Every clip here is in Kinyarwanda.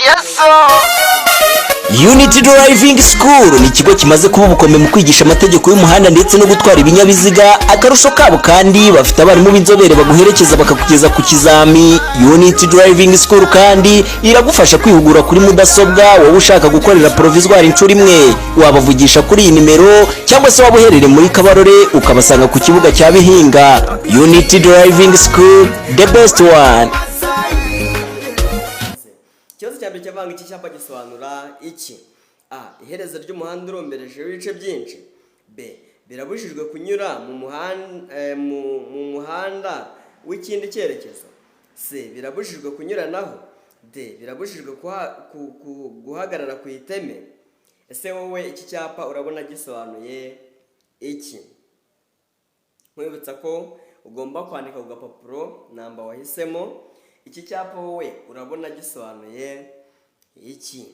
Yesu. Unity Driving School ni ikigo kimaze kuba ubukombe mu kwigisha amategeko y'umuhanda ndetse no gutwara ibinyabiziga. Akarusho kabo kandi, bafite abarimu b'inzobere baguherekeza bakakugeza ku kizami. Unity Driving School kandi iragufasha kwihugura kuri mudasobwa. Wowe ushaka gukorera provisoire inshuro imwe, wabavugisha kuri iyi nimero, cyangwa se waba uherereye muri Kabarore ukabasanga ku kibuga cya Bihinga. Unity Driving School, the best one. Ikibazo cya mbere cyavanga: iki cyapa gisobanura iki? A, iherezo ry'umuhanda urombereje w'ibice byinshi. B, birabujijwe kunyura mu muhanda w'ikindi cyerekezo. C, birabujijwe kunyuranaho. D, birabujijwe guhagarara ku iteme. Ese wowe iki cyapa urabona gisobanuye iki? Nkwibutsa ko ugomba kwandika ku gapapuro namba wahisemo. Iki cyapa wowe urabona gisobanuye iki?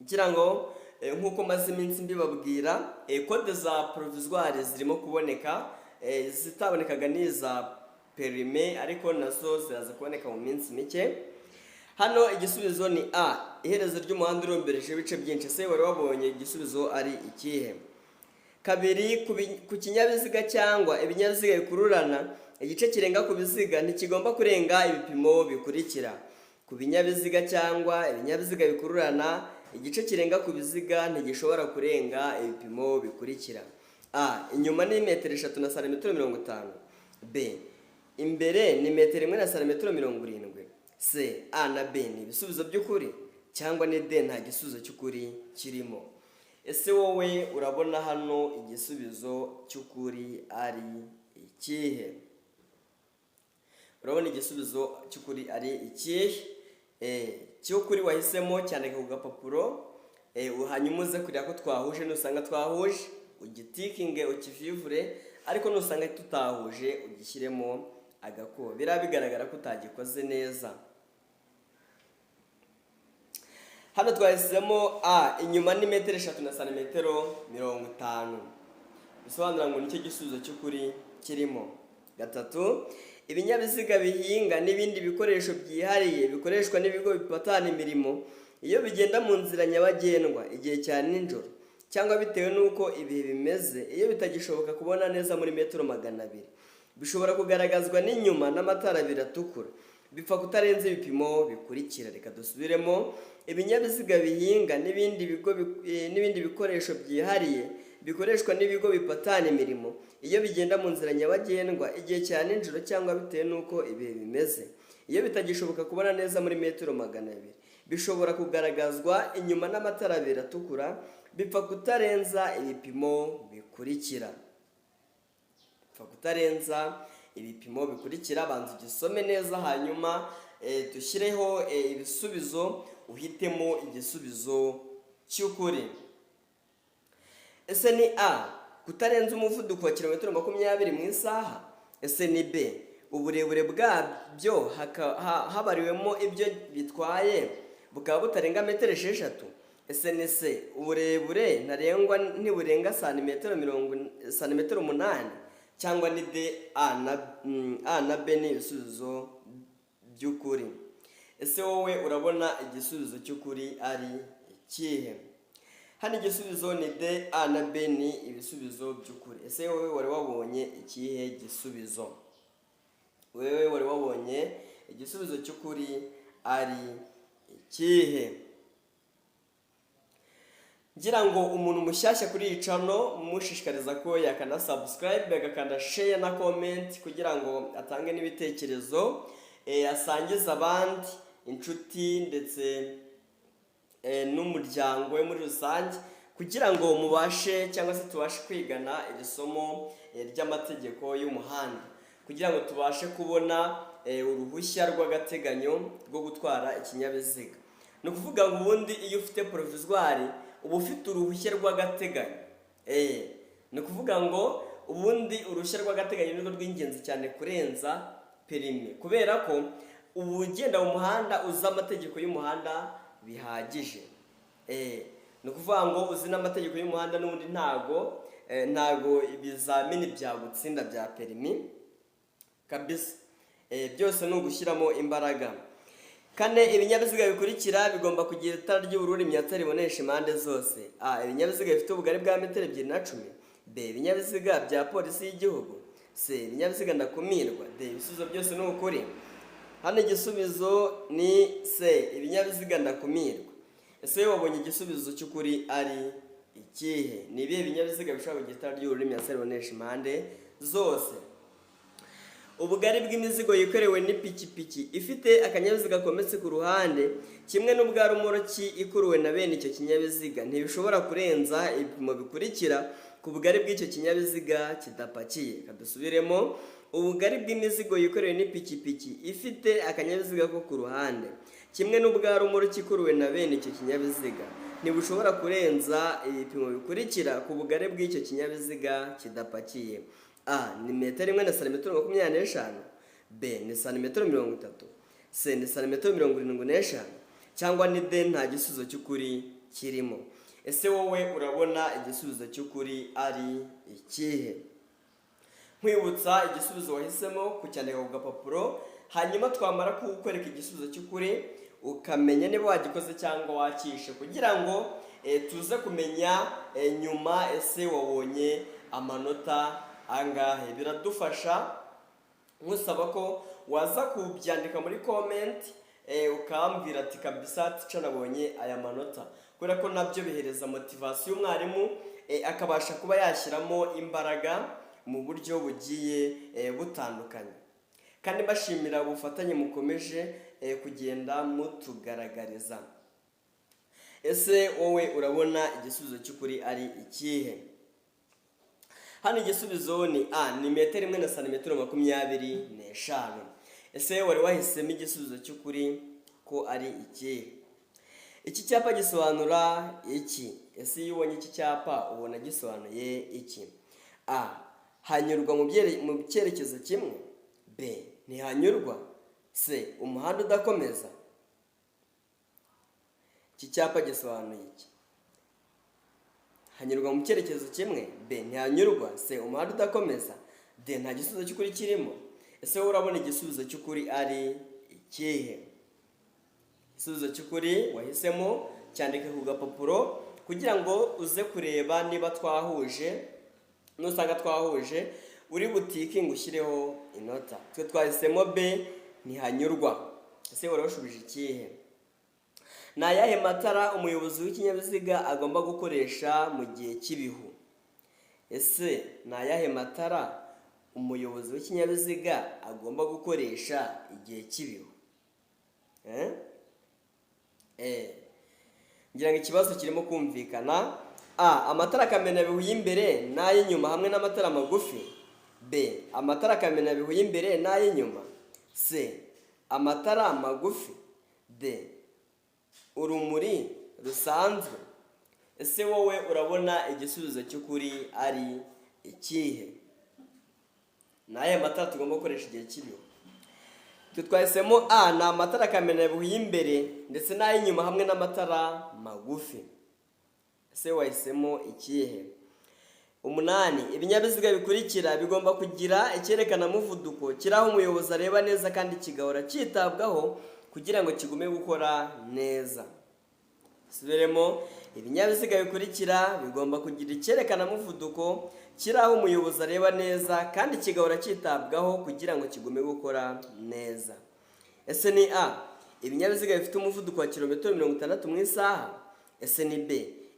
Ngira ngo nk'uko maze iminsi mbibabwira, code za provisoire zirimo kuboneka. Zitabonekaga ni iza permis, ariko nazo ziraza kuboneka mu minsi mike. Hano igisubizo ni A, iherezo ry'umuhanda urombereje ibice byinshi. Ese wari wabonye igisubizo ari ikihe? Kabiri, ku kinyabiziga cyangwa ibinyabiziga bikururana, igice kirenga ku biziga ntikigomba kurenga ibipimo bikurikira. Ku binyabiziga cyangwa ibinyabiziga bikururana, igice kirenga ku biziga ntigishobora kurenga ibipimo bikurikira: A, inyuma ni metero 3 na santimetero 50. B, imbere ni metero 1 na santimetero 70. C, A na B ni ibisubizo by'ukuri, cyangwa ni D, nta gisubizo cy'ukuri kirimo. Ese wowe urabona hano igisubizo cy'ukuri ari ikihe? Urabona igisubizo cy'ukuri ari ikihe? Cy'ukuri wahisemo cyandika ku gapapuro, hanyuma uze kureba ko twahuje. Nusanga twahuje, ugitikinge, ukivivure, ariko nusanga tutahuje, ugishyiremo agakubo. Biriya bigaragara ko utagikoze neza. Hano twahisemo A, inyuma ni metero 3 na santimetero 50, bisobanura ngo nicyo gisubizo cy'ukuri kirimo. Gatatu, ibinyabiziga bihinga n'ibindi bikoresho byihariye bikoreshwa n'ibigo bipatana imirimo, iyo bigenda mu nzira nyabagendwa igihe cya nijoro cyangwa bitewe n'uko ibihe bimeze, iyo bitagishoboka kubona neza muri metero 200, bishobora kugaragazwa n'inyuma n'amatara abiri atukura, bipfa kutarenza ibipimo bikurikira. Reka dusubiremo: ibinyabiziga bihinga n'ibindi bigo n'ibindi bikoresho byihariye bikoreshwa n'ibigo bipatana imirimo, iyo bigenda mu nzira nyabagendwa igihe cya nijoro cyangwa bitewe n'uko ibihe bimeze, iyo bitagishoboka kubona neza muri metero 200, bishobora kugaragazwa inyuma n'amatara abiri atukura, bipfa kutarenza ibipimo bikurikira. Bipfa kutarenza ibipimo bikurikira. Banza ugisome neza, hanyuma dushyireho ibisubizo, uhitemo igisubizo cy'ukuri. Ese ni A, kutarenza umuvuduko wa kilometero 20 mu isaha? Ese ni B, uburebure bwabyo habariwemo ibyo bitwaye bukaba butarenga metero 6? Ese ni C, uburebure ntarengwa ntiburenga santimetero 8? Cyangwa ni D, A na B ni ibisubizo by'ukuri? Ese wowe urabona igisubizo cy'ukuri ari ikihe? Hano igisubizo ni D, A na B ni ibisubizo by'ukuri. Ese wowe wari wabonye ikihe gisubizo? Wewe wari wabonye igisubizo cy'ukuri ari ikihe? Ngira ngo umuntu mushyashya kuri iyi channel, mushishikariza ko yakanda subscribe, agakanda share na comment, kugira ngo atange n'ibitekerezo, asangize abandi inshuti ndetse n'umuryango we muri rusange, kugira ngo mubashe cyangwa se tubashe kwigana iri somo ry'amategeko y'umuhanda, kugira ngo tubashe kubona uruhushya rw'agateganyo rwo gutwara ikinyabiziga. Ni ukuvuga ngo ubundi iyo ufite provisoire uba ufite uruhushya rw'agateganyo. Ni ukuvuga ngo ubundi uruhushya rw'agateganyo nirwo rw'ingenzi cyane kurenza permis, kubera ko uba ugenda mu muhanda uzi amategeko y'umuhanda bihagije. Ni ukuvuga ngo uzi n'amategeko y'umuhanda, n'ubundi ntago ibizamini byagutsinda bya permis kabisa. Byose ni ugushyiramo imbaraga. Kane, ibinyabiziga bikurikira bigomba kugira itara ry'ubururu imyatsa ribonesha impande zose. A, ibinyabiziga bifite ubugari bwa metero 2 na 10. B, ibinyabiziga bya polisi y'igihugu. C, ibinyabiziga ndakumirwa. D, ibisubizo byose ni ukuri. Hano igisubizo ni C, ibinyabiziga ndakumirwa. Ese wabonye igisubizo cy'ukuri ari ikihe? Ni ibihe binyabiziga bishobora kugira itara ry'ubururu imyatsa ribonesha impande zose? Ubugari bw'imizigo yikorewe n'ipikipiki ifite akanyabiziga kometse ku ruhande, kimwe n'ubwa rumoroki ikuruwe na bene icyo kinyabiziga, ntibishobora kurenza ibipimo bikurikira ku bugari bw'icyo kinyabiziga kidapakiye. Kadusubiremo: ubugari bw'imizigo yikorewe n'ipikipiki ifite akanyabiziga ko ku ruhande, kimwe n'ubwa rumoroki ikuruwe na bene icyo kinyabiziga, ntibushobora kurenza ibipimo bikurikira ku bugari bw'icyo kinyabiziga kidapakiye. A ni metero 1 na santimetero 25, B ni santimetero 30, C ni santimetero 75, cyangwa ni D, nta gisubizo cy'ukuri kirimo. Ese wowe urabona igisubizo cy'ukuri ari ikihe? Nkwibutsa igisubizo wahisemo kucyandika ku gapapuro, hanyuma twamara kukwereka igisubizo cy'ukuri ukamenya niba wagikoze cyangwa wakishe, kugira ngo tuze kumenya nyuma ese wabonye amanota angahe. Biradufasha. Nkusaba ko waza kubyandika muri comment, ukambwira ati: "Kabisa tica, nabonye aya manota", kubera ko nabyo bihereza motivation umwarimu, akabasha kuba yashyiramo imbaraga mu buryo bugiye butandukanye. Kandi mbashimira ubufatanye mukomeje kugenda mutugaragariza. Ese wowe urabona igisubizo cy'ukuri ari ikihe? Hano igisubizo ni A, ni metero 1 na santimetero 25. Ese wari wahisemo igisubizo cy'ukuri ko ari ikihe? Iki cyapa gisobanura iki? Ese iyo ubonye iki cyapa ubona gisobanuye iki? A, hanyurwa mu cyerekezo kimwe. B, ntihanyurwa. C, umuhanda udakomeza. Iki cyapa gisobanuye iki? Hanyurwa mu cyerekezo kimwe, B, ntihanyurwa, C, umuhanda udakomeza, D, nta gisubizo cy'ukuri kirimo. Ese wowe urabona igisubizo cy'ukuri ari ikihe? Igisubizo cy'ukuri wahisemo cyandike ku gapapuro kugira ngo uze kureba niba twahuje. Nusanga twahuje, uri butike ngo ushyireho inota. Twe twahisemo B, ntihanyurwa. Ese wari washubije ikihe? Ni ayahe matara umuyobozi w'ikinyabiziga agomba gukoresha mu gihe cy'ibihu? Ese ni ayahe matara umuyobozi w'ikinyabiziga agomba gukoresha igihe cy'ibihu? Eh? Ngira ngo ikibazo kirimo kumvikana. A, amatara kamenabihu y'imbere n'ay'inyuma hamwe n'amatara magufi. B, amatara kamenabihu y'imbere n'ay'inyuma. C, amatara magufi. D, urumuri rusanzwe. Ese wowe urabona igisubizo cy'ukuri ari ikihe? Ni ayahe matara tugomba gukoresha igihe cy'ibihu? Twe twahisemo A, ni amatara kamenabihu y'imbere ndetse n'ay'inyuma hamwe n'amatara magufi. Ese wahisemo ikihe? Umunani, ibinyabiziga bikurikira bigomba kugira icyerekanamuvuduko kiri aho umuyobozi areba neza kandi kigahora cyitabwaho kugira ngo kigume gukora neza. Subiremo: ibinyabiziga bikurikira bigomba kugira icyerekanamuvuduko kiri aho umuyobozi areba neza kandi kigahora cyitabwaho kugira ngo kigume gukora neza. Ese ni A, ibinyabiziga bifite umuvuduko wa kilometero 60 mu isaha? Ese ni B,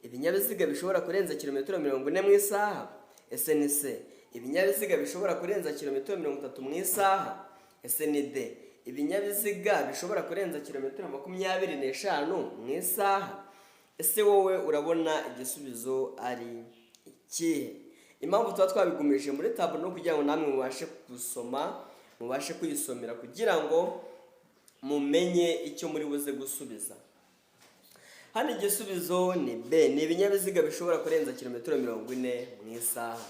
ibinyabiziga bishobora kurenza kilometero 40 mu isaha? Ese ni C, ibinyabiziga bishobora kurenza kilometero 30 mu isaha? Ese ni D, ibinyabiziga bishobora kurenza kilometero 25 mu isaha? Ese wowe urabona igisubizo ari ikihe? Impamvu tuba twabigumije muri tableau no kugira ngo namwe mubashe gusoma, mubashe kuyisomera kugira ngo mumenye icyo muri buze gusubiza. Hano igisubizo ni B, ni ibinyabiziga bishobora kurenza kilometero 40 mu isaha.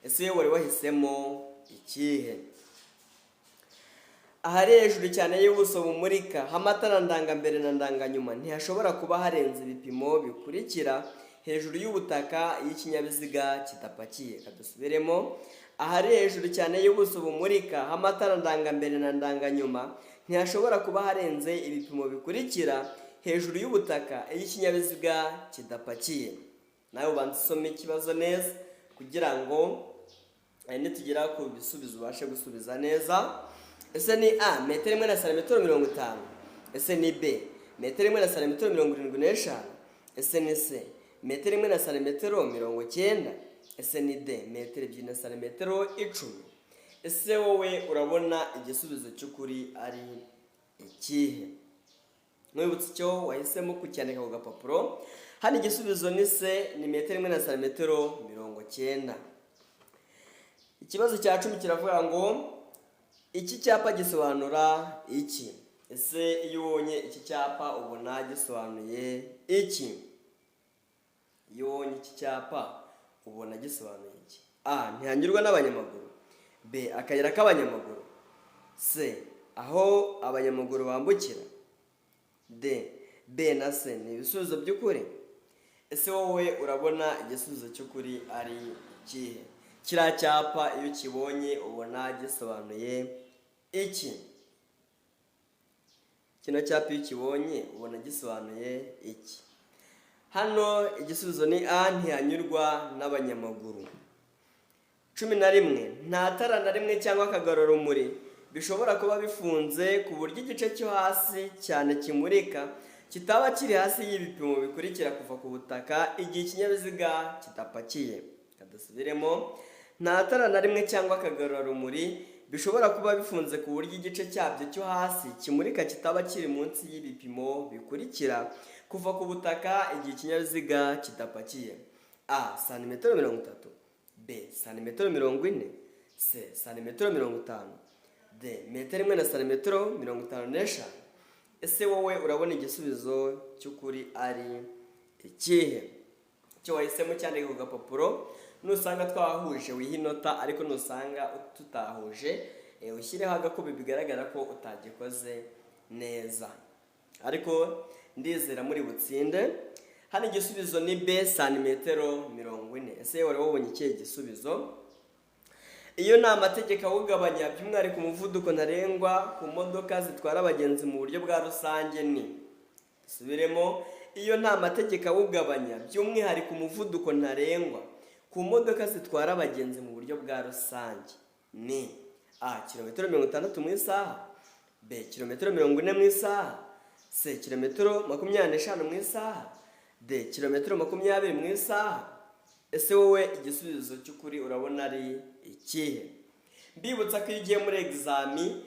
Ese iyo wari wahisemo ikihe? Ahari hejuru cyane y'ubuso bumurika h'amatara ndangambere na ndanganyuma ntihashobora kuba harenze ibipimo bikurikira hejuru y'ubutaka iyo ikinyabiziga kidapakiye. Kadusubiremo: ahari hejuru cyane y'ubuso bumurika h'amatara ndangambere na ndanganyuma. Ntihashobora kuba harenze ibipimo bikurikira hejuru y'ubutaka iyo ikinyabiziga kidapakiye. Nawe ubanza usome ikibazo neza kugira ngo nitugera ku bisubizo ubashe gusubiza neza. Ese ni A, metero 1 na santimetero 50? Ese ni B, metero 1 na santimetero 75? Ese ni C, metero 1 na santimetero 90? Ese ni D, metero 2 na santimetero 10? Ese wowe urabona igisubizo cy'ukuri ari ikihe? Mwibutse icyo wahisemo kucyandika ku gapapuro. Hano igisubizo ni C, ni metero 1 na santimetero 90. Ikibazo cya 10 kiravuga ngo iki cyapa gisobanura iki? Ese iyo ubonye iki cyapa ubona gisobanuye iki? Iyo ubonye iki cyapa ubona gisobanuye iki? A, ntihanyurwa n'abanyamaguru. B, akayira k'abanyamaguru. C, aho abanyamaguru bambukira. D, B na C ni ibisubizo by'ukuri. Ese wowe urabona igisubizo cy'ukuri ari ikihe? Kiriya cyapa iyo ukibonye ubona gisobanuye iki? Kino cyapa iyo ukibonye ubona gisobanuye iki? Hano igisubizo ni A, ntihanyurwa n'abanyamaguru. 11, nta tara na rimwe cyangwa akagarurarumuri bishobora kuba bifunze ku buryo igice cyo hasi cyane kimurika kitaba kiri hasi y'ibipimo bikurikira kuva ku butaka igihe ikinyabiziga kidapakiye. Kadasubiremo: nta tara na rimwe cyangwa akagarurarumuri bishobora kuba bifunze ku buryo igice cyabyo cyo hasi kimurika kitaba kiri munsi y'ibipimo bikurikira kuva ku butaka igihe ikinyabiziga kidapakiye. A, santimetero 30. B, santimetero 40. C, santimetero 50. D, metero 1 na santimetero 55. Ese wowe urabona igisubizo cy'ukuri ari ikihe? Icyo wahisemo cyandika ku gapapuro. Nusanga twahuje wihe inota, ariko nusanga tutahuje ushyireho agakubi bigaragara ko utagikoze neza, ariko ndizera muri butsinde. Hano igisubizo ni B, santimetero 40. Ese wari wabonye ikihe gisubizo? Iyo ni amategeko awugabanya, by'umwihariko umuvuduko ntarengwa ku modoka zitwara abagenzi mu buryo bwa rusange ni. Dusubiremo: iyo nta mategeko awugabanya, by'umwihariko umuvuduko ntarengwa ku modoka zitwara abagenzi mu buryo bwa rusange ni: A, kilometero 60 mu isaha. B, kilometero 40 mu isaha. C, kilometero 25 mu isaha. D, kilometero 20 mu isaha. Ese wowe igisubizo cy'ukuri urabona ari ikihe? Mbibutsa ko iyo ugiye muri examen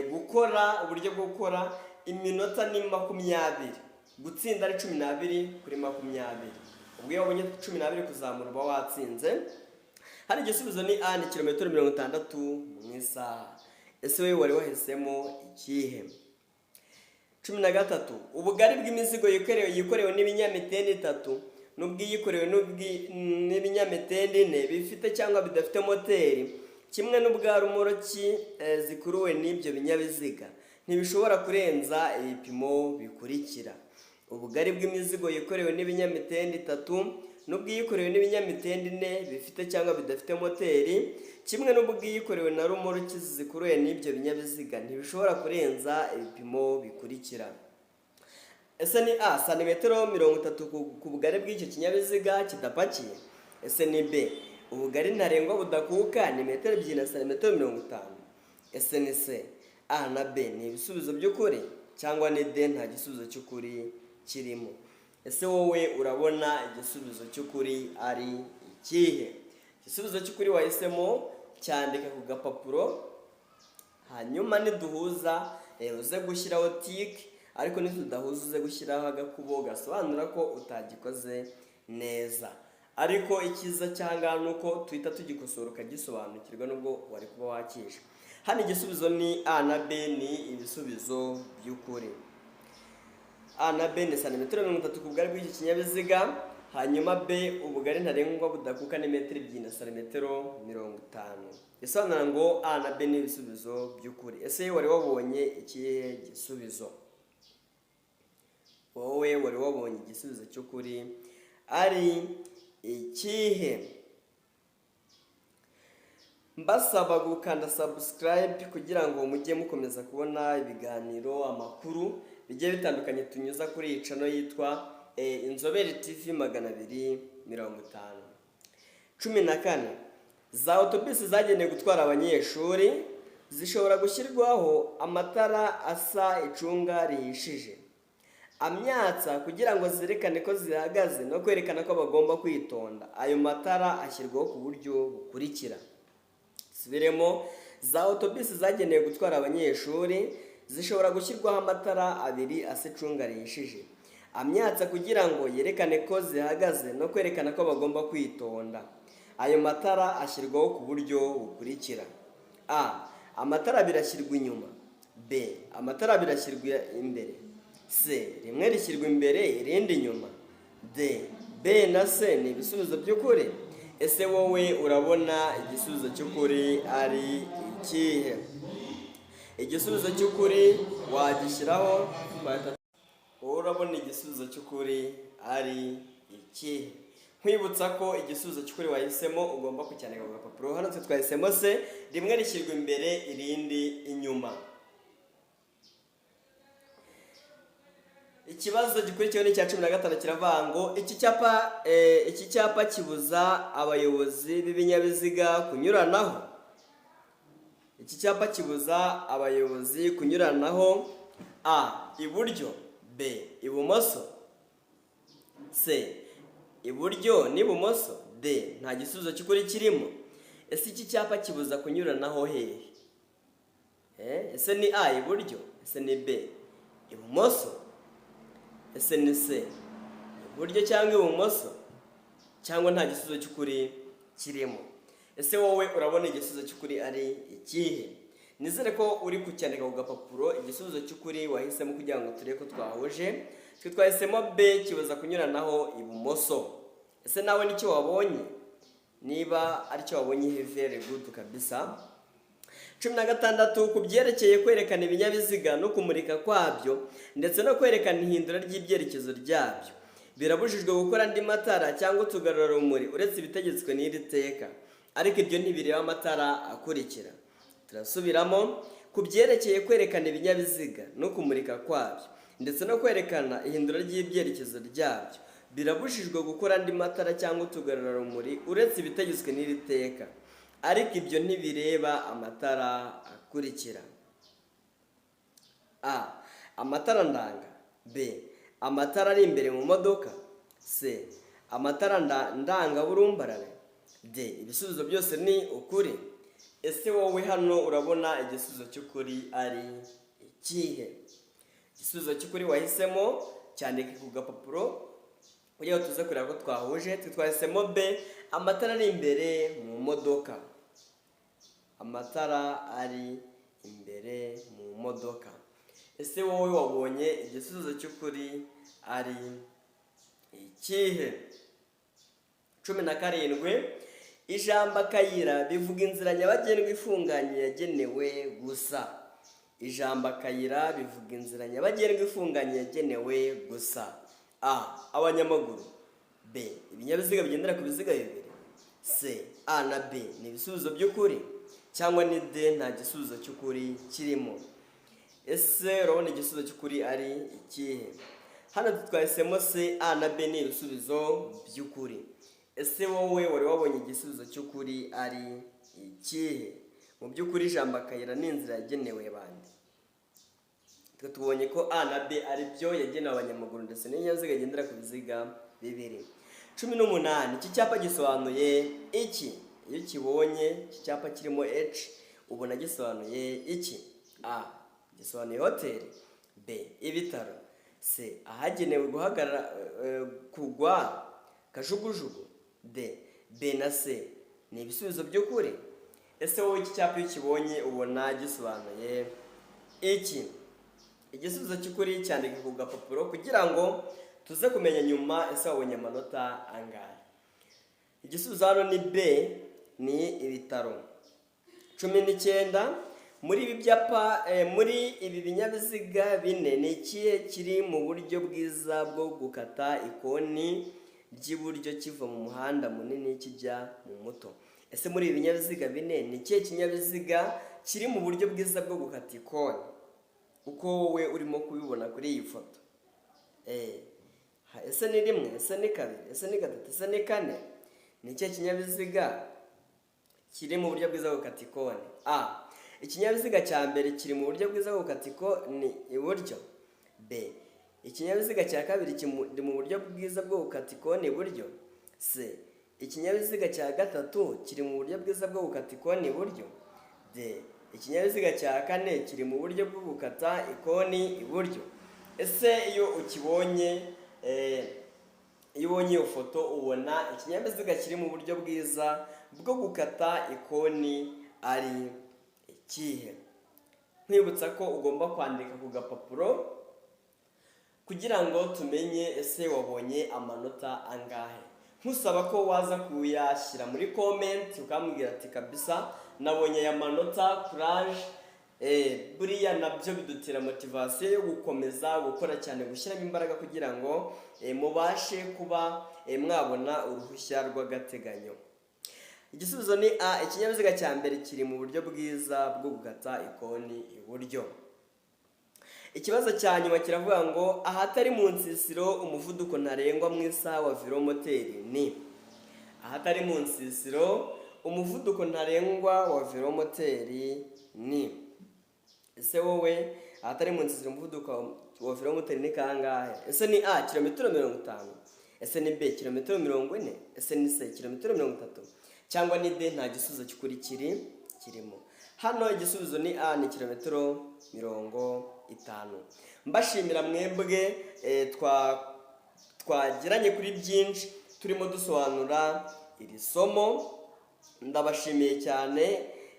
gukora uburyo bwo gukora, iminota ni 20, gutsinda ari 12 kuri 20. Ubwo iyo wabonye 12 kuzamura uba watsinze. Hano igisubizo ni A, ni kilometero 60 mu isaha. Ese wowe wari wahisemo ikihe? 13, ubugari bw'imizigo yikorewe n'ibinyamitende itatu n'ubwiyikorewe n'ibinyamitende ine bifite cyangwa bidafite moteri, kimwe n'ubwa rumoroki zikuruwe n'ibyo binyabiziga, ntibishobora kurenza ibipimo bikurikira. Ubugari bw'imizigo yikorewe n'ibinyamitende itatu n'ubwiyikorewe n'ibinyamitende ine bifite cyangwa bidafite moteri, kimwe n'ubwiyikorewe na rumoroki zikuruwe n'ibyo binyabiziga, ntibishobora kurenza ibipimo bikurikira. Ese ni A, santimetero 30 ku bugari bw'icyo kinyabiziga kidapakiye? Ese ni B, ubugari ntarengwa budakuka ni metero 2 na santimetero 50? Ese ni C, A na B ni ibisubizo by'ukuri, cyangwa ni D, nta gisubizo cy'ukuri kirimo? Ese wowe urabona igisubizo cy'ukuri ari ikihe? Igisubizo cy'ukuri wahisemo cyandika ku gapapuro, hanyuma niduhuza uze gushyiraho tike, ariko nitudahuza uze gushyiraho agakubo gasobanura ko utagikoze neza. Ariko icyiza cyangwa ni uko tuhita tugikosora ukagisobanukirwa nubwo wari kuba wakisha. Hano igisubizo ni A na B, ni ibisubizo by'ukuri. A na B ni santimetero 30 ku bugari bw'iki kinyabiziga, hanyuma B, ubugari ntarengwa budakuka ni metero 2 na santimetero 50. Bisobanura ngo A na B ni ibisubizo by'ukuri. Ese wari wabonye ikihe gisubizo? Wowe wari wabonye igisubizo cy'ukuri ari ikihe? Mbasaba gukanda subscribe kugira ngo mujye mukomeza kubona ibiganiro, amakuru bigiye bitandukanye tunyuza kuri iyi channel yitwa Inzobere TV 250. 14, za otobisi zagenewe gutwara abanyeshuri zishobora gushyirwaho amatara asa icunga rihishije amyatsa kugira ngo zerekane ko zihagaze no kwerekana ko bagomba kwitonda. Ayo matara ashyirwaho ku buryo bukurikira. Subiremo: za otobisi zagenewe gutwara abanyeshuri zishobora gushyirwaho amatara abiri asa icunga rihishije amyatsa kugira ngo yerekane ko zihagaze no kwerekana ko bagomba kwitonda. Ayo matara ashyirwaho ku buryo bukurikira: A, amatara abiri ashyirwa inyuma; B, amatara abiri ashyirwa imbere; C, rimwe rishyirwa imbere irindi inyuma; D, B na C ni ibisubizo by'ukuri. Ese wowe urabona igisubizo cy'ukuri ari ikihe? Igisubizo cy'ukuri wagishyiraho. Wowe urabona igisubizo cy'ukuri ari ikihe? Nkwibutsa ko igisubizo cy'ukuri wahisemo ugomba kucyandika ku gapapuro. Hano twe twahisemo C, rimwe rishyirwa imbere irindi inyuma. Ikibazo gikurikiyeho ni icya 15, kiravuga ngo iki cyapa kibuza abayobozi b'ibinyabiziga kunyuranaho. Iki cyapa kibuza abayobozi kunyuranaho: A, iburyo; B, ibumoso; C, iburyo n'ibumoso; D, nta gisubizo cy'ukuri kirimo. Ese iki cyapa kibuza kunyuranaho hehe? Ese ni A, iburyo? Ese ni B, ibumoso? Ese ni C, iburyo cyangwa ibumoso? Cyangwa nta gisubizo cy'ukuri kirimo? Ese wowe urabona igisubizo cy'ukuri ari ikihe? Nizere ko uri kucyandika ku gapapuro igisubizo cy'ukuri wahisemo kugira ngo turebe ko twahuje. Twe twahisemo B, kibuza kunyuranaho ibumoso. Ese nawe nicyo wabonye? Niba aricyo wabonye, very good kabisa. 16, ku byerekeye kwerekana ibinyabiziga no kumurika kwabyo ndetse no kwerekana ihindura ry'ibyerekezo ryabyo, birabujijwe gukora andi matara cyangwa utugarurarumuri uretse ibitegetswe n'iri teka, ariko ibyo ntibireba amatara akurikira. Turasubiramo: ku byerekeye kwerekana ibinyabiziga no kumurika kwabyo ndetse no kwerekana ihindura ry'ibyerekezo ryabyo, birabujijwe gukora andi matara cyangwa utugarurarumuri uretse ibitegetswe n'iri teka, ariko ibyo ntibireba amatara akurikira: A, amatara ndanga; B, amatara ari imbere mu modoka; C, amatara ndangaburumbarare; D, ibisubizo byose ni ukuri. Ese wowe hano urabona igisubizo cy'ukuri ari ikihe? Igisubizo cy'ukuri wahisemo cyandike ku gapapuro kugira ngo tuze kureba ko twahuje. Twe twahisemo B, amatara ari imbere mu modoka. Amatara ari imbere mu modoka. Ese wowe wabonye igisubizo cy'ukuri ari ikihe? 17, ijambo akayira bivuga inzira nyabagendwa ifunganye yagenewe gusa. Ijambo akayira bivuga inzira nyabagendwa ifunganye yagenewe gusa: A, abanyamaguru; B, ibinyabiziga bigendera ku biziga bibiri; C, A na B ni ibisubizo by'ukuri; cyangwa ni D, nta gisubizo cy'ukuri kirimo. Ese urabona igisubizo cy'ukuri ari ikihe? Hano twahisemo C, A na B ni ibisubizo by'ukuri. Ese wowe wari wabonye igisubizo cy'ukuri ari ikihe? Mu by'ukuri ijambo akayira ni inzira yagenewe bande? Twe tubonye ko A na B ari byo, yagenewe abanyamaguru ndetse n'ibinyabiziga bigendera ku biziga bibiri. 18, iki cyapa gisobanuye iki? Iyo ukibonye iki cyapa kirimo H, ubona gisobanuye iki? A, gisobanuye hoteli; B, ibitaro; C, ahagenewe guhagarara kugwa kajugujugu; D, B na C ni ibisubizo by'ukuri. Ese wowe iki cyapa iyo ukibonye ubona gisobanuye iki? Igisubizo cy'ukuri cyandika ku gapapuro kugira ngo tuze kumenya nyuma ese wabonye amanota angahe. Igisubizo hano ni B, ni ibitaro. 19, muri ibi byapa muri ibi binyabiziga bine ni ikihe kiri mu buryo bwiza bwo gukata ikoni ry'iburyo kiva mu muhanda munini kijya mu muto? Ese muri ibi binyabiziga bine, ni ikihe kinyabiziga kiri mu buryo bwiza bwo gukata ikoni, uko wowe urimo kubibona kuri iyi foto? Ese ni rimwe? Ese ni kabiri? Ese ni gatatu? Ese ni kane? Ni ikihe kinyabiziga kiri mu buryo bwiza bwo gukata ikoni? A, ikinyabiziga cya mbere kiri mu buryo bwiza bwo gukata ikoni iburyo. B, ikinyabiziga cya kabiri kiri mu buryo bwiza bwo gukata ikoni iburyo. C, ikinyabiziga cya gatatu kiri mu buryo bwiza bwo gukata ikoni iburyo. D, ikinyabiziga cya kane kiri mu buryo bwo gukata ikoni iburyo. Ese iyo ukibonye, iyo ubonye iyo foto, ubona ikinyabiziga kiri mu buryo bwiza bwo gukata ikoni ari ikihe? Nkwibutsa ko ugomba kwandika ku gapapuro kugira ngo tumenye ese wabonye amanota angahe. Nkusaba ko waza kuyashyira muri comment, ukambwira ati: "Kabisa nabonye aya manota, courage." Buriya nabyo bidutera motivation yo gukomeza gukora cyane, gushyiramo imbaraga kugira ngo mubashe kuba mwabona uruhushya rw'agateganyo. Igisubizo ni A, ikinyabiziga cya mbere kiri mu buryo bwiza bwo gukata ikoni iburyo. Ikibazo cya nyuma kiravuga ngo: ahatari mu nsisiro, umuvuduko ntarengwa mu isaha wa velomoteri ni? Ahatari mu nsisiro, umuvuduko ntarengwa wa velomoteri ni? Ese wowe, ahatari mu nsisiro, umuvuduko wa velomoteri ni kangahe? Ese ni A, kilometero 50? Ese ni B, kilometero 40? Ese ni C, kilometero 30? Cyangwa ni D, nta gisubizo cy'ukuri kirimo? Hano igisubizo ni A, ni kilometero 50. Mbashimira mwebwe twagiranye kuri byinshi turimo dusobanura iri somo. Ndabashimiye cyane.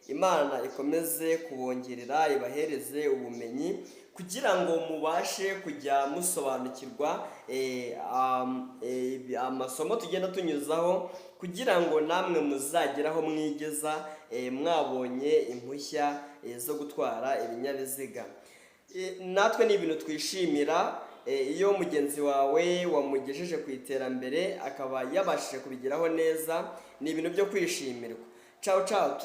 Imana ikomeze kubongerera, ibahereze ubumenyi kugira ngo mubashe kujya musobanukirwa amasomo tugenda tunyuzaho, kugira ngo namwe muzagere aho mwigeza mwabonye impushya zo gutwara ibinyabiziga. Natwe ni ibintu twishimira iyo mugenzi wawe wamugejeje ku iterambere, akaba yabashije kubigeraho neza. Ni ibintu byo kwishimirwa. Ciao ciao.